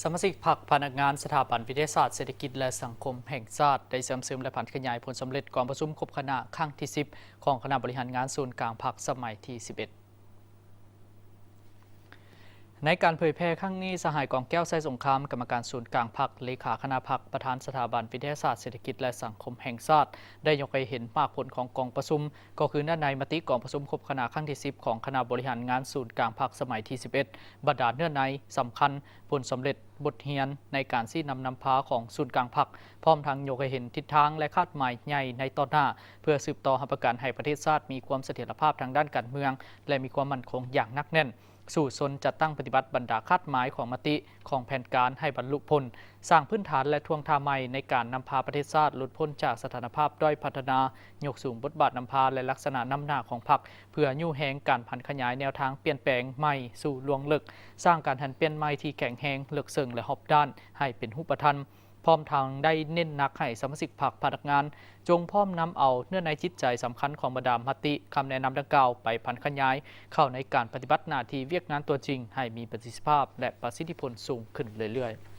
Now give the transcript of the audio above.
ສະມາຊິກພັກພະນັກງານສະຖາບັນວິທະຍາສາດເສດຖະກິດ ແລະ ສັງຄົມແຫ່ງຊາດ ໄດ້ເຊື່ອມຊຶມ ແລະ ຜັນຂະຫຍາຍຜົນສຳເລັດກອງປະຊຸມຄົບຄະນະຄັ້ງທີສິບ ຂອງຄະນະບໍລິຫານງານສູນກາງພັກສະໄໝທີສິບເອັດ. ໃນການເຜີຍແຜ່ຄັ້ງນີ້, ສະຫາຍ ກອງແກ້ວ ໄຊສົງຄາມ ກຳມະການສູນກາງພັກ, ເລຂາຄະນະພັກ, ປະທານສະຖາບັນວິທະຍາສາດເສດຖະກິດ ແລະ ສັງຄົມແຫ່ງຊາດ ໄດ້ຍົກໃຫ້ເຫັນໝາກຜົນຂອງກອງປະຊຸມ, ກໍຄືເນື້ອໃນມະຕິກອງປະຊຸມຄົບຄະນະຄັ້ງທີສິບ ຂອງຄະນະບໍລິຫານງານສູນກາງພັກສະໄໝທີສິບເອັດ, ບັນດາເນື້ອໃນສຳຄັນ, ຜົນສຳເລັດ, ບົດຮຽນໃນການຊີ້ນຳນຳພາຂອງສູນກາງພັກ, ພ້ອມທັງຍົກໃຫ້ເຫັນທິດທາງ ແລະ ຄາດໝາຍໃຫຍ່ໃນຕໍ່ໜ້າ ເພື່ອສືບຕໍ່ຮັບປະກັນໃຫ້ປະເທດຊາດມີຄວາມສະຖຽນລະພາບທາງດ້ານການເມືອງ ແລະ ມີຄວາມໝັ້ນຄົງຢ່າງໜັກແໜ້ນ, ສູ້ຊົນຈັດຕັ້ງປະຕິບັດບັນດາຄາດໝາຍຂອງມະຕິຂອງແຜນການໃຫ້ບັນລຸຜົນ, ສ້າງພື້ນຖານ ແລະ ທ່ວງທ່າໃໝ່ໃນການນຳພາປະເທດຊາດຫຼຸດພົ້ນຈາກສະຖານະພາບດ້ອຍພັດທະນາ, ຍົກສູງບົດບາດນຳພາ ແລະ ລັກສະນະນຳໜ້າຂອງພັກ ເພື່ອຍູ້ແຮງການຜັນຂະຫຍາຍແນວທາງປ່ຽນແປງໃໝ່ສູ່ລວງເລິກ, ສ້າງການຫັນປ່ຽນໃໝ່ທີ່ແຂງແຮງ, ເລິກເຊິ່ງ ແລະ ຮອບດ້ານໃຫ້ເປັນຮູບປະທຳ, ພ້ອມທັງໄດ້ເນັ້ນໜັກໃຫ້ສະມາຊິກພັກພະນັກງານ ຈົ່ງພ້ອມນຳເອົາເນື້ອໃນຈິດໃຈສຳຄັນຂອງບັນດາມະຕິຄຳແນະນຳດັ່ງກ່າວໄປຜັນຂະຫຍາຍເຂົ້າໃນການປະຕິບັດໜ້າທີ່ວຽກງານຕົວຈິງໃຫ້ມີປະສິດທິພາບ ແລະ ປະສິດທິຜົນສູງຂຶ້ນເລື້ອຍໆ.